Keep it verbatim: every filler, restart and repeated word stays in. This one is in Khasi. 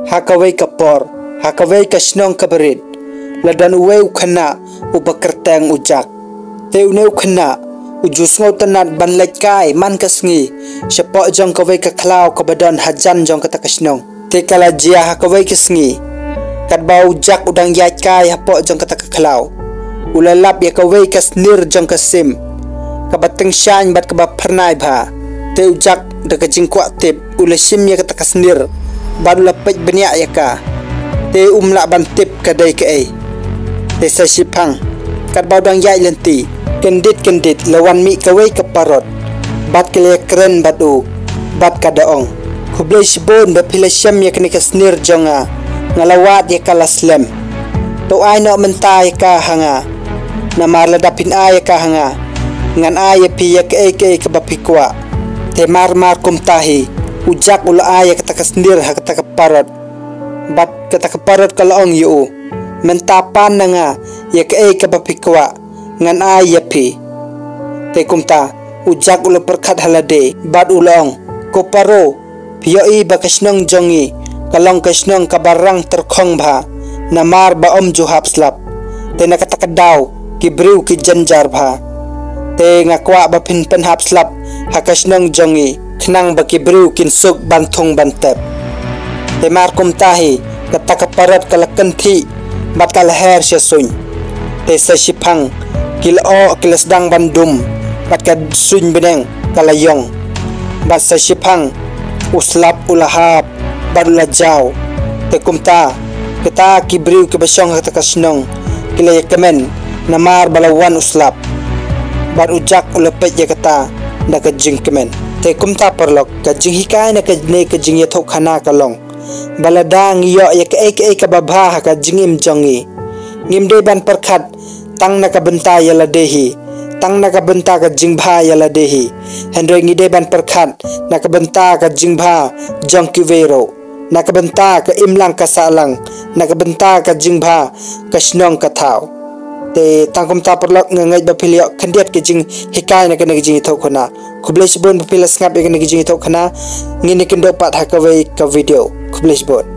Ha kawei ka por, ha kawei ka shnong kaba rit, la don uwei u khynnah uba kyrteng u Jack. Te une u khynnah u ju sngewtynnat ban leit kai man ka sngi shapoh jong kawei ka khlaw kaba don hajan jong kata ka shnong. Te ka la jia ha kawei ka sngi, katba u Jack u dang ïaid kai hapoh jong kata ka khlaw, u la lap ïa kawei ka snir jong ka sim kaba tyngshaiñ bad kaba phyrnai bha. Te u Jack da ka jingkwah tip u la shim ïa kata ka snir bad u la peit bniah ïa ka. Te um lah ban tip ka dei kaei. Te sa shiphang, katba u dang ïaid lynti, kyndit kyndit la wan mih kawei ka parot bad ka la ïakren bad u bad ka da ong, "Khublei shibun ba phi la shem ïa kane ka snir jong nga, nga la wad ïa ka la slem. To ai noh mynta ïa ka ha nga. Namar lada phin ai ïa ka ha nga, ngan ai ïa phi ïa kaei kaei kaba phi kwah." Te mar mar kumta hi, u Jack u la ai ïa kata ka snir ha kata ka parot. Bad kata ka parot ka la ong ïa u, "Mynta pan na nga ïa kaei kaba phi kwah, ngan ai ïa phi." Te kumta u Jack u la pyrkhat ha lade bad u la ong, "Ko paro, phi ïohi ba ka shnong jong ngi ka long ka shnong kaba rang tyrkhong bha, namar ba ym ju hap slap. Te na kata ka daw ki briew ki jynjar bha. Te nga kwah ba phin pynhap slap ha ka shnong jong ngi, khnang ba ki briew kin suk ban thung ban tep." Te mar kumta hi, kata ka parot ka la kynthih bad ka la her sha suiñ. Te sa shiphang, ki la oh, ki la sdang ban dum, bad ka suiñ bneng ka la ïong. Bad sa shiphang, u slap u la hap bad u la jaw. Te kumta, kita ki briew kiba shong ha kata ka shnong ki la ïakmen namar ba la wan u slap. Bad u Jack u la peit ïa kata da ka jingkmen. Te kumta paralok, ka jinghikai na kane ka jingïathuhkhana ka long ba lada ngi ïoh ïa kaei kaei kaba bha ha ka jingim jong ngi, ngim dei ban pyrkhat tang na ka bynta ïa lade hi, tang na ka bynta ka jingbha ïa lade hi. Hynrei ngi dei ban pyrkhat na ka bynta ka jingbha jong kiwei ruh, na ka bynta ka imlang ka sahlang, na ka bynta ka jingbha ka shnong ka thaw. Te tang kumta paralok, nga ngeit ba phi la ïoh khyndiat ka jinghikai na kane ka jingïathuhkhana. Khublei shibun ba phi la sngap ïa kane ka jingïathuhkhana. Ngin ïakynduh pat ha kawei ka video. Khublei shibun.